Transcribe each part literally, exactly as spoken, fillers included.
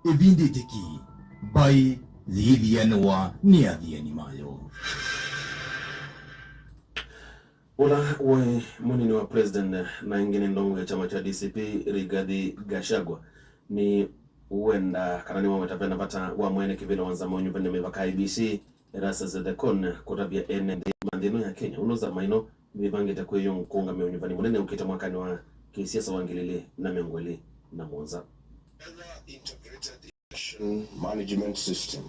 Ĩvindĩtĩki, mbaĩ yĩthianĩwa nĩ athiani mayo. Ũla waĩ mũnini wa president na ĩngĩ nĩ ndongoi ya kyama kya D C P, Rigathi Gachagua, nĩ wenda kana nĩwaweta vena vata wa mwene kĩvĩla wa nzama ũnyuvani mĩvaka I E B C, Erastus Ethekon, kũtavya ene nthĩ ma nthĩ ĩno ya Kenya ũndũ nzama ĩno nĩvangĩte kwĩyũkũngamĩa ũnyuvani mũnene ũkĩte mwakanĩ wa kĩsiasa wa ngili ilĩ na mĩongo ĩlĩ na mũonza. Management system.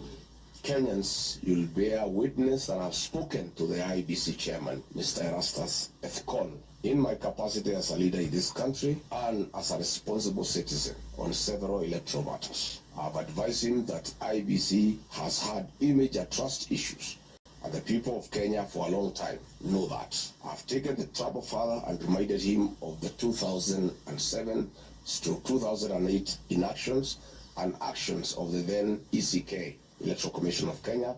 Kenyans, you'll bear witness that I've spoken to the I E B C chairman, Mister Erastus Ethekon, in my capacity as a leader in this country and as a responsible citizen on several electoral matters. I've advised him that I E B C has had image and trust issues, and the people of Kenya for a long time know that. I've taken the trouble further and reminded him of the two thousand and seven stroke two thousand and eight inactions and actions of the then E C K, Electoral Commission of Kenya,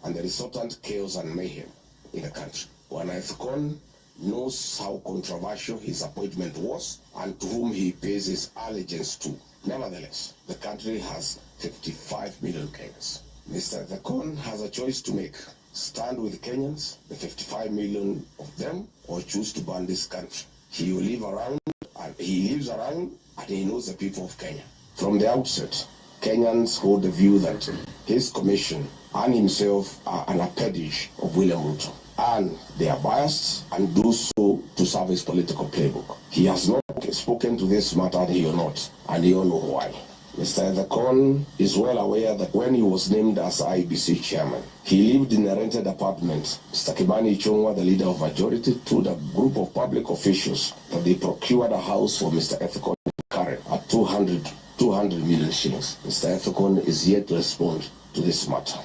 and the resultant chaos and mayhem in the country. Bwana Ethekon knows how controversial his appointment was and to whom he pays his allegiance to. Nevertheless, the country has fifty-five million Kenyans. Mister Ethekon has a choice to make: stand with Kenyans, the fifty-five million of them, or choose to burn this country. He will live around, and he lives around, and he knows the people of Kenya. From the outset, Kenyans hold the view that his commission and himself are an appendage of William Ruto, and they are biased and do so to serve his political playbook. He has not spoken to this matter, and he will not, and you all know why. Mister Ethekon is well aware that when he was named as I E B C chairman, he lived in a rented apartment. Mister Kimani Ichung'wah, the leader of majority, told a group of public officials that they procured a house for Mister Ethekon in Karen at two hundred, two hundred million shillings. Mister Ethekon is yet to respond to this matter.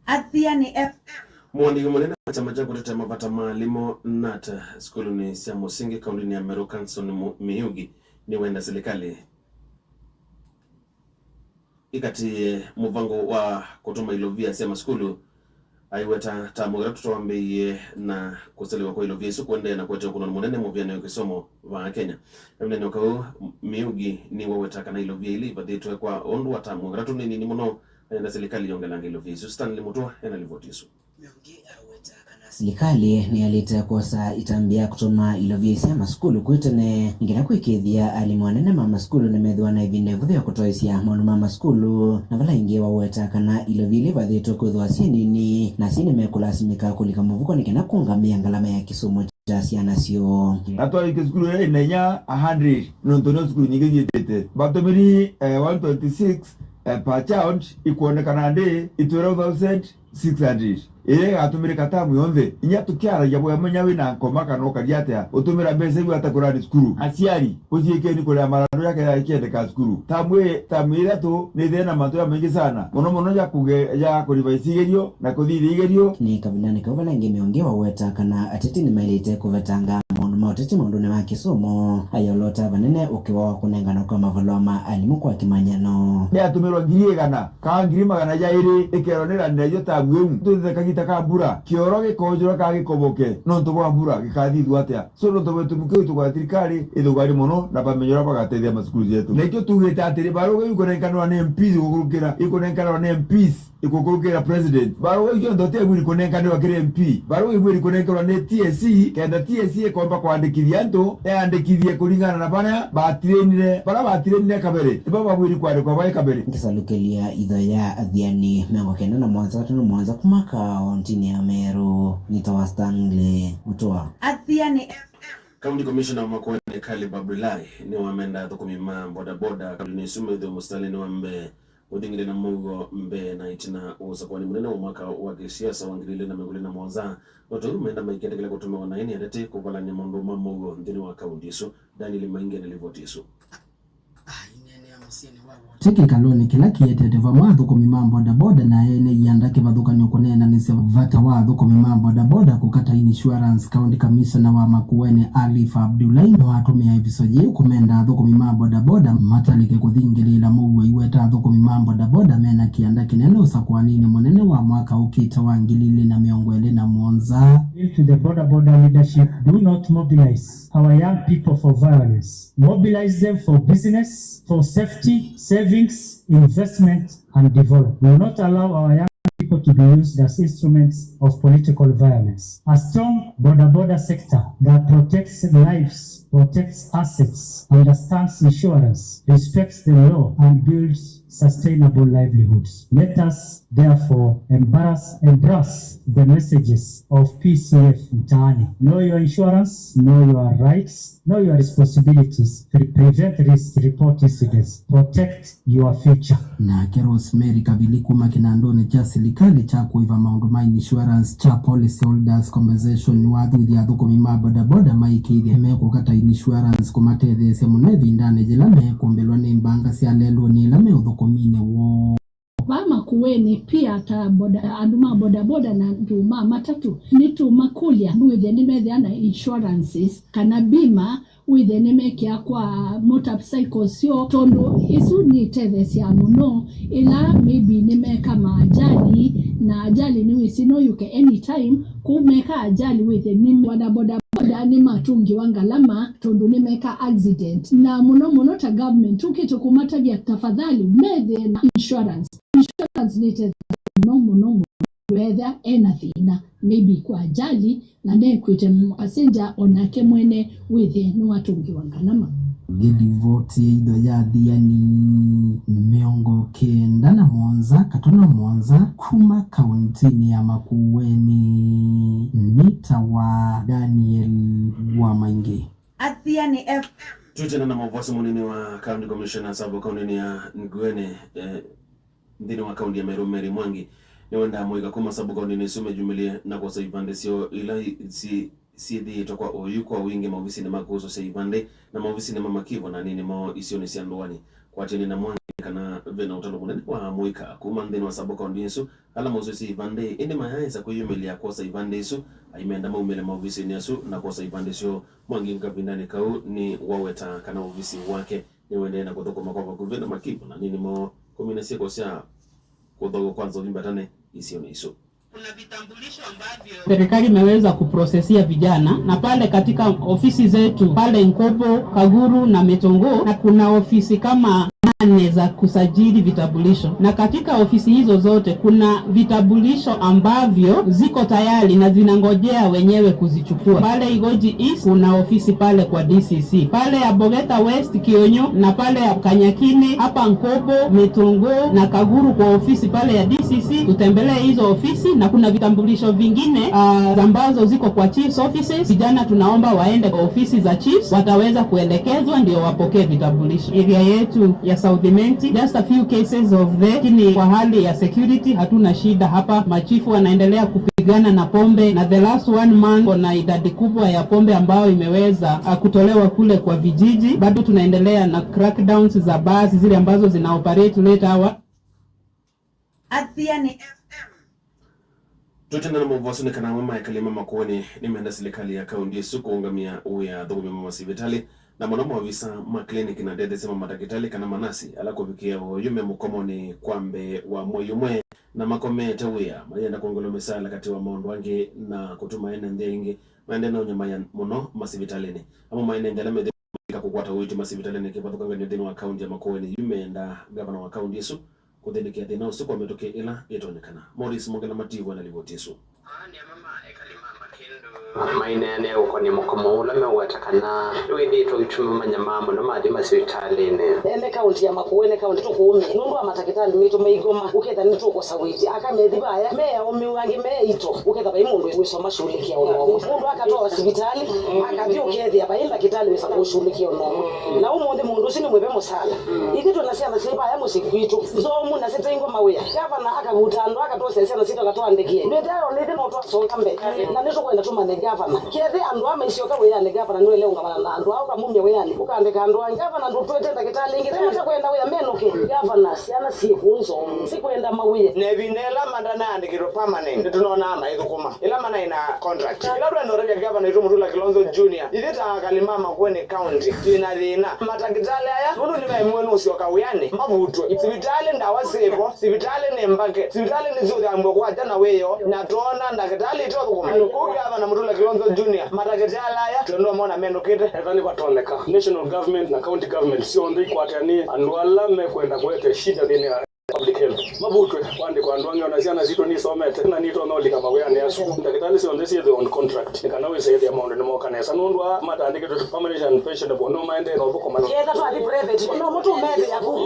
Athiani F M. Mũandĩki mũnene wa kyama kya kũtetea mavata ma alimũ, nat, sukulunĩ sya mũsingi kaũndĩnĩ ya Meru, Kanson Mu-, Mĩugi, nĩwenda silikalĩ ĩkatĩĩe mũvango wa kũtũma ilovia sya masukulu aiweta tamu ĩtatũ twambĩĩe na kũselewa kwa ilovia isu kũendeea na kũete ũkũnani mũnene mũvĩanĩo kĩsomo vaa Kenya. Mũnene ũkau Mĩugi nĩwaweta kana ilovia ila ivathĩtwe kwa ũndũ wa tamu ĩtatũ nĩ nini mũno, na yenda silikalĩ yongelanga ilovia isu. Stanley Mũtũa ena livoti ĩsu. Silikalĩ nĩyaĩlĩte kwosa ĩtambya ya kũtũma ilovia sya masukulu kwĩ tene, nĩ kana kũĩkĩĩthya alimũ anene ma masukulu nĩmethĩwa na ĩvinda ĩvũthũ ya kũtoesya maũndũ ma masukulu, na vala ĩngĩ waweta kana ilovia ila ivathĩtwe kwĩthĩwa syĩ nini, na asyai nĩmekũlasimĩka kũlika mũvuko nĩ kana kũũngamĩa ngalama ya kĩsomo kya syana syoo. Na twaĩkĩe sukulu ĩla ĩnenya a hundred, nũndũ nĩ sukulu nyingĩ syĩtĩte. Vatũmĩri, eh, one twenty-six, eh, per child, ikwonekana ndĩ twelve thousand six hundred, ĩla ĩgatũmĩlĩka tamu yonthe. Inya tũkyaragia wamanya wĩ na ngoma kana ũkathi atĩa, ũtũmĩla mbesa iu ata kũlani sukulu? Asyali, ũsiĩkĩeni kũlea malandũ yake ya ĩkĩendeka sukulu. Tamu ĩ, tamu ĩtatũ nĩthĩe na mantũ ya maingĩ sana, mũno mũno ya kũge-, ya kũliva igerio na kũthithya igerio. Nĩ kavindanĩ kau vala ĩngĩ Mĩũngĩ waweta kana ateti nĩmaĩlĩte kũvetanga maũndũ ma ũteti maũndũnĩ ma kĩsomo, ayolota vanene ũkĩwa wa kũnengana kwa mavalũa ma alimũ kwa kĩmanyano. Nĩyatũmĩlwa ngili ĩana, kaa ngili magana yaĩlĩ ĩkeelwa nĩlanĩle yo tamu ĩu. Tũthithe kagita ka mbura, kĩoro gĩkoonjũla kaa gĩkovoke nũndũ wa mbura gĩkathithwa atĩa? So nũndũ wa ĩtumi kĩu tũkwenda thirikali ĩthũkanie mũno na vamenya ũla vagatethya masukulu syetũ. Na ĩkyo tuugĩte atĩrĩ, valũa ĩu ĩkũnenganwa nĩ M Ps ĩkũkũlũkĩla, ĩkũnenganwa nĩ M Ps ĩkũkũlũkĩla president. Valũa ĩu yonthe ũtevw'ĩli kũnenganĩwa kĩlĩ M P. Valũa ĩvw'ĩli kũnenganwa nĩ T S C, kenda T S C ĩkomba kũandĩkĩthya andũ, eandĩkĩthye kũlingana na vala vatirĩnile, vala vatirĩnile kavere, nĩvo vavw'ĩli kũandĩkwa vaĩ kavere. Ngĩsalukĩlya itho ya athiani mĩongo kenda na mũonza, katano mũonza kuma kaũntĩnĩ ya Meru, nĩtawa Stanley Mũtũa. Athiani F M. County Commissioner wa Makueni, Caleb Abdullahi, nĩwamenda athũkũmi ma bodaboda kaũntĩnĩ ĩsu methĩwe mũsitalĩnĩ wa mbee ũthingĩlĩĩla mũuo mbee na ĩtina wa ũsakũani mũnene wa mwaka wa kĩsiasa wa ngili ilĩ na mĩongo ĩlĩ na mũonza, o ta ũu menda maiketĩkĩla kũtũmĩwa naĩ nĩ ateti kũvalany'a maũndũ ma mũuo nthĩnĩ wa kaũntĩ ĩsu. Daniel Maingi na livoti ĩsu. Ti kĩkalonĩ kĩla kĩetete vamwe athũkũmi ma bodaboda na ene ianda kĩvathũkany'o kũneenanĩsya vata wa athũkũmi ma bodaboda kũkata insurance. County Commissioner wa Makueni, Alif Abdullahi, nĩwatũmĩa ĩviso yĩĩ kũmenda athũkũmi ma bodaboda matalĩke kũthingĩlĩĩla mũuo aiweta athũkũmi ma bodaboda mena kĩanda kĩnene ũsakũaninĩ mũnene wa mwaka ũkĩte wa ngili ilĩ na mĩongo ĩlĩ na mũonza. Appeal to the boda boda leadership, do not mobilize our young people for violence. Mobilize them for business, for safety. savings, investment, and develop. We will not allow our young people to be used as instruments of political violence. A strong boda boda sector that protects lives, protects assets, understands insurance, respects the law, and builds sustainable livelihoods. Let us therefore embrace, embrace the messages of P C F Mtaani. Know your insurance, know your rights, know your responsibilities, pre- prevent risks, report incidents, protect your future. Nake Rosemary Kavili kuma kĩnandũnĩ kya silikalĩ kya kũĩva maũndũ ma insurance kya Policy Holders Compensation nĩwathuthya athũkũmi ma bodaboda maĩkĩĩthye mekũkata insurance kũmatetheesya mũno ĩvindanĩ yĩla mekũmbĩlwa nĩ mbanga sya lelũnĩ ĩla me ũthũkũminĩ woo. Vaa Makueni pia ta boda, andũ ma bodaboda na andũ ma matatũ nĩtũmakũlya wĩthĩe nĩmethĩa na insurances kana bima, wĩthĩe nĩmekĩa kwa motorcycle syoo, tondũ ĩsu nĩtetheesyaa mũno ĩla maybe nĩmeka maajali, na ajali nĩwĩsĩ no yũke anytime. Kũu meka ajali wĩthĩe nĩ boda boda boda nĩmatũngĩwa ngalama tondũ nĩmeka accident, na mũno mũno ta government tũkĩte kũmatavya tafadhali methĩe na insurance. Insurance nĩtetheesyaa mũno mũno mũno wethĩa ena thĩna, maybe kwa ajali, na nekwĩte passenger onake mwene wĩthĩe nĩwatũngĩwa ngalama. Ngĩlivoti ya itho ya Athiani mĩongo kenda na mũonza katono mũonza kuma kauntinĩ ya Makueni nĩ ta wa Daniel wa Maingi. Athiani F M. Twĩtena na maũvosi, mũnini wa County Commissioner Sub County ya Makueni, eh, nthĩnĩ wa kaunti ya Meru, Mary Mwangi, nĩwendaa mũika kuma sub county-inĩ isu meyumĩlye na kwosa ivandĩ syoo ila i- si- syĩthĩĩtwe kwa oyu kwa wingĩ maovisinĩ ma kũsosya ivandĩ na maovisinĩ ma makivo na anini moo isionĩ sya ndũanĩ. Kwatĩanĩ na Mwangi kana ve na ũtalo mũnene wa mũika kuma nthĩnĩ wa sub county isu ala mausũsya ivandĩ, ĩndĩ mayaaĩsa kwĩyumĩlya kwosa ivandĩ isu, aimenda maumĩle maovisinĩ asu na kwosa ivandĩ syoo. Mwangi kavindanĩ kau nĩwaweta kana ovisi wake nĩũendee na kũthũkũma kwa vakuvĩ na makivo na anini moo kũmina syĩko sya kũthaw'a kwa nzovi mbatane isionĩ isu. Kuna vitambulisho ambavyo serikali imeweza kuprosesia vijana, na pale katika ofisi zetu pale Nkobo, Kaguru na Mitunguu, na kuna ofisi kama nane za kusajili vitambulisho, na katika ofisi hizo zote kuna vitambulisho ambavyo ziko tayari na zinangojea wenyewe kuzichukua. Pale Igoji East kuna ofisi pale kwa D C C, pale ya Bogeta West Kionyo, na pale ya Kanyakine, hapa Nkobo, Mitunguu na Kaguru kwa ofisi pale ya D C C. Tutembelee hizo ofisi, na kuna vitambulisho vingine, ah, ambazo ziko kwa chiefs offices. Vijana tunaomba waende kwa ofisi za chiefs, wataweza kuelekezwa ndio wapokee vitambulisho. Area yetu ya South Imenti, just a few cases of theft, lakini kwa hali ya security hatuna shida hapa. Machifu wanaendelea kupigana na pombe, na the last one month kuna idadi kubwa ya pombe ambayo imeweza, ah, kutolewa kule kwa vijiji. Bado tunaendelea na crackdowns za bars zile ambazo zina operate late hour. Athiani F M. Tũtenda na maũvoso nĩ kana amwe ma ekali ma Makueni nĩmenda silikalĩ ya kaunti ĩsu kũũngamĩa wĩa athũkũmi ma masivitalĩ, na mũno maovisa ma clinic na ndetheesya ma matakĩtalĩ kana manasi ala kũvikĩa oyu me mũkomonĩ kwa mbee wa mwei ũmwe na makomete wĩa mayenda kwongelwa mĩsaala katĩ wa maũndũ angĩ na kũtuma ene nthĩ aingĩ maendee na ũnyamaya mũno masivitalĩnĩ. Amwe ma ene nthĩ ala methĩĩtwe maika kũkwata ũiiti masivitalĩnĩ kĩvathũkany'o nthĩnĩ wa kaunti ya Makueni yu meendaa ngavana wa kaunti ĩsu kũthĩnĩkĩa thĩna ũsu kwa mĩtũkĩ ĩla ĩtonyekana. Morris Mwongela Mativu ena livoti ĩsu. Maineenea ũkonĩ mũkomo ũla meũweta kana nĩwĩthĩĩtwe ũituma manyamaa mũno mathi masivitalĩnĩ. Ene kaunti ya Makueni, ene kaunti tũkũũmĩa nũndũ wa matakĩtalĩ maitũ maigoma, ũketha nĩtũkũsa wĩti. Aka methi vaya me aũmĩu, angĩ me aito, ũketha vai mũndũ wĩsoma shughulikia ũnomo. Mũndũ akatwawa sivitalĩ, akathi ũkethĩa vai ndakĩtalĩ wĩsa kũshughulikia ũnomo. Na ũmũnthĩ mũndũ ũsu nĩ mwĩve mũsala. Ithyĩ twĩ na syana syĩ vaya mũsyĩ kwitũ, nzomu na sitaingwa mawĩa. Gavana akavuta andũ, akatwosa syana sitũ, akatũandĩkĩe. Ndwĩthĩa ona ithyĩ no twasonga mbee. Na nĩtũkwenda tũmanye gavana. Kethĩ andũ aa maisyoka wĩanĩ, gavana nĩwaĩle ũngamana na andũ aa, ũkamumya wĩanĩ, ũkaandĩka andũ angĩ. Gavana ndũtwĩte ndakĩtalĩ ĩngĩ. Ve matakwenda wĩa, menũke. Gavana, syana syĩ kũũ nzomu, sikwenda mawĩa. Na ĩvinda ĩla matanaandĩkĩtwe permanent, nĩtũnonaa maithũkũma. Ĩla manaĩ na contract. Ĩla twenda ũtavya Gavana witũ Mutula Kilonzo Junior, ithyĩ ta akali ma Makueni County, twĩ na thĩna. Matakĩtalĩ aya, nũndũ nĩvaemiwe nũsyoka wĩanĩ, mavutwe. Sivitalĩ ndawa syĩvo, sivitalĩ nĩ mbake, sivitalĩ nĩsyũthambw'a kwakya na wĩoo, na twoona ndakĩtalĩ itothũkũma. Kũu Gavana Mutula Kilonzo Junior, matakĩte ala aya, twendwa mona menũkĩte. Ethani vatonyeka, national government na county government syonthe ikwatani andũ ala mekwenda kũete shida nthĩnĩ ya public health. Mavutwe, kwandĩkwa andũ angĩ, ona syana sitũ nisomete, na nitonya ũlika mawĩanĩ asu. Ndakĩtalĩ syonthe syĩthwe on contract, nĩ kana wĩse ĩthĩa maũndũ nĩmoka nesa. Nũndũ aa matandĩkĩtwe permanent and pensionable, no maendee na ũthũkũma. Ketha twathi private, no mũtũmethĩa ku,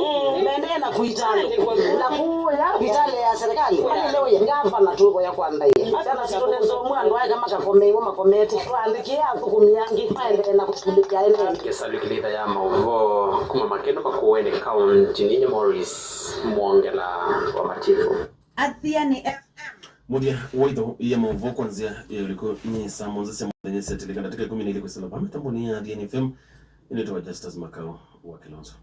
mendee na kũita andũ. Na kũya vitalĩ ya serikali, malĩle ũya, ngavana tũvoya kwa ndaia. Syana sitũ nĩ nzomu, andũ ake makakomeiwa makomete. Twaandĩkĩe athũkũmi angĩ, maendee na kũtulĩkya ene. Kĩsalu kĩlitha ya maũvoo kuma Makendo Makueni, kaunti nini Morris Mwongela wa Mativu. Athiani F M. Mũthya wa itho ya maũvoo kwa nzĩa ya ũliku nĩ saa mũonza sya mũthenya syatĩlĩka ndatĩka ĩkũmi na ilĩ kwĩsĩla vaa mĩtambonĩ ya Athiani F M. Nĩtawa Justus Makau wa Kilonzo.